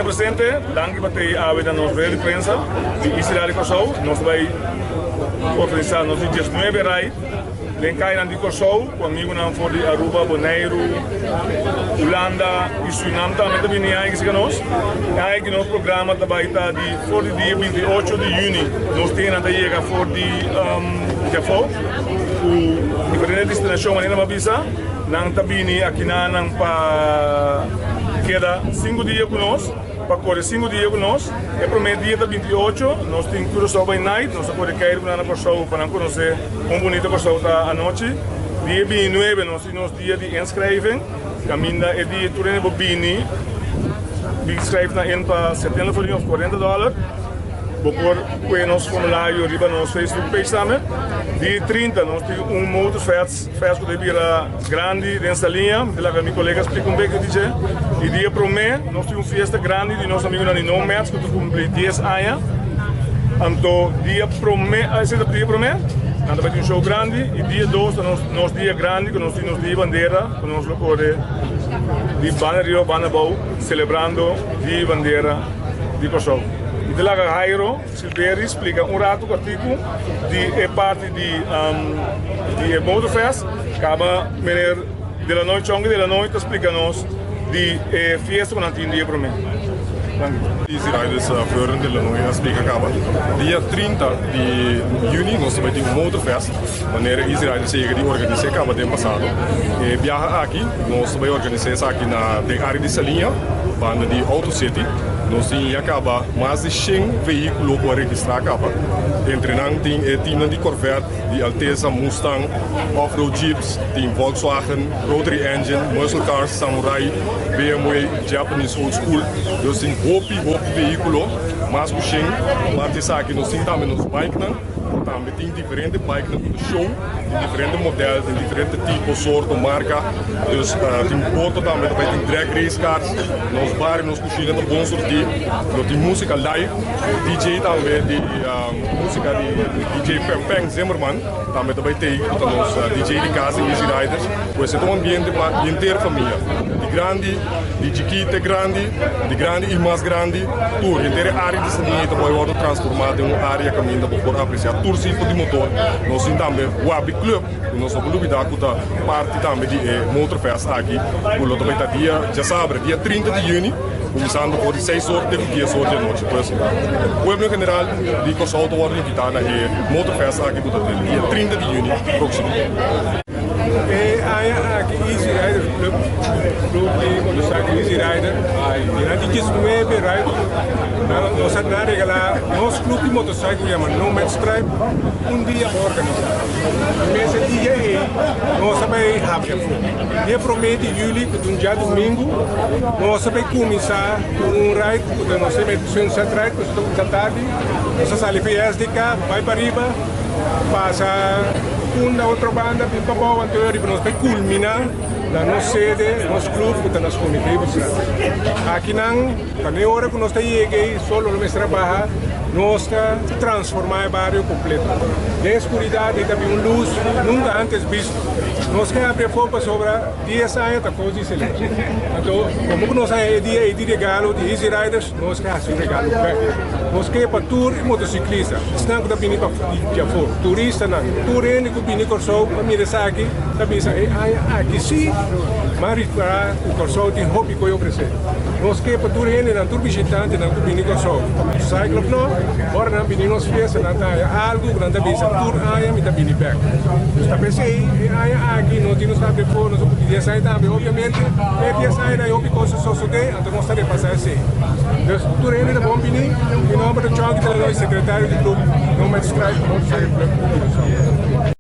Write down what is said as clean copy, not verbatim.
Presente, danki pa tei awe na nos rueda di prensa di Easy Rally Kòrsou. Nos ta bai organisá nos di diesnuebe ride den kayanan di Kòrsou ku amigunan for di Aruba, Boneiru, Hulanda i Surinam tambe ta bini aña kisika nos. E aña aki nos programa ta bai ta di for di dia 28 di yüni nos tenan ta yega for di Djafou ku diferente destinashon manera mi a bisa. Nan ta bini akinanan pa keda sinku dia ku nos, pa kore sinku dia ku nos. E promé dia ta 28, nos tin Curaçao by Night, nos ta kore keir ku nan na Kòrsou pa nan konosé kon bunito Kòrsou ta anochi. Dia 29 nos tin nos dia di inschrijving, kaminda e dia tur hende por bini bin schrijf nan in pa 70 florin òf 40 dòler. Bo por kue nos formulario riba nos Facebook page tambe. Dia 30 nos tin un motorfest. Fes ku ta bira grandi den Saliña, mi ta laga mi kolega splika un beke di dje. E dia promé nos tin un fiesta grandi di nos amigunan di Nomads ku ta kumpli dies aña. Anto dia promé, esei ta dia promé, nan ta bai tin un show grandi i dia dos ta nos nos dia grandi ku nos tin nos dia bandera ku nos lo kore di banda riba banda abou selebrando dia bandera di Kòrsou. Mi ta laga Jairo. Silveri splika un ratu kòrtiku di e parti di di e Motorfest. Kaba meneer Delanoy, Chonky Delanoy ta splika nos di e fiesta ku nan tin dia promé. Danki. Easy Riders Fleuren Delanoy a splika kaba. Dia 30 di yüni nos ta bai tin un Motorfest manera Easy Riders a yega di organis'é kaba den pasado. E biaha aki nos ta bai organis'é esaki na den área di Saliña banda di Auto City. Nos tin ya kaba mas di shen vehíkulo ku a registrá kaba. Entre nan tin e timnan di Corvette, di Alteza, Mustang, off-road jeeps, tin Volkswagen, rotary engine, muscle cars, Samurai, BMW, Japanese old school. Nos tin hopi, hopi vehíkulo, mas ku shen. Aparte esaki nos tin tambe nos bikenan. Tambe tin diferente bikenan ku ta show, tin diferente model, tin diferente tipo, sorto, marka. Dus tin boto tambe ta bai, tin drag race cars. Nos bar y nos cushina ta bon surti. Lo tin musica live, DJ tambe di musica di DJ Peng Zimmerman tambe ta bai tei cu ta nos DJ di cas di Easy Riders. Pues e ta un ambiente pa henter famia, di grandi, di chikí te grandi, di grandi y mas grandi, tur. Henter e area di Saniña ta bai wordo transforma den un area caminda bo por aprecia tur tipo di motor. Nos tin tambe Wabi Club. Ku nos no por lubidá ku ta parti tambe di e Motorfest aki ku lo ta bai ta dia djasabre, dia 30 di yüni, kuminsando for di seis or te ku dies or di anochi. Pues pueblo en general di Kòrsou ta wòrdu invitá na e Motorfest aki ku ta dia 30 di yüni próksimo. E aña aki Easy Riders Club, club di motorcycle Easy Rider, durante diesnuebe ride nos a regalá nos club di motorcycle ku yama Nomad Stripe un dia pa organisá. Mester dia ei nos a bai habri afó. Dia promé di yüli, ku ta un djadumingu, nos a bai kuminsá ku un ride ku ta nos yama Sunset Ride, ku ta kuminsá tardi. Nos a sali for SDK, bai pariba, pasa Punda, otro banda, bin pabou, anto riba nos bai kulminá na nos sede, nos club ku ta na Schoonheverstraat. Akinan pa ne ora ku nos ta yega ei, solo lo mester a baha. Nos ta transformá e bario kompleto. Den e skuridat ei ta bin un lus nunka ántes bisto. Nos ke habri afó pasobra dies aña ta kos di selebrá. Anto, komo ku nos haña e dia ei di regalo di Easy Riders, nos ke hasi un regalo bèk. Nos ke pa tur e motosiklista, esnan ku ta bini pa di afó, turistanan, tur hende ku bini Kòrsou pa mira esaki ta bisa e aña aki sí m'a ripará ku Kòrsou tin hopi koe ofresé. Nos ke pa tur hendenan, tur bishitantenan ku bini Kòrsou pa motorcycle òf no, ora nan bini nos fiesta nan ta haña algu ku nan ta bisa tur aña mi ta bini bèk. Nos ta p'esei e aña aki nos di nos ta habri for, nos a kumpli dies aña tambe. Obviamente e dies añanan e hopi kos a sosodé, anto nos ta repasá esei. Dus tur hende ta bon bini. Mi nòmber ta Chonky Delanoy, sekretario di klup Nomad Stripe Motorcycle Club di Kòrsou.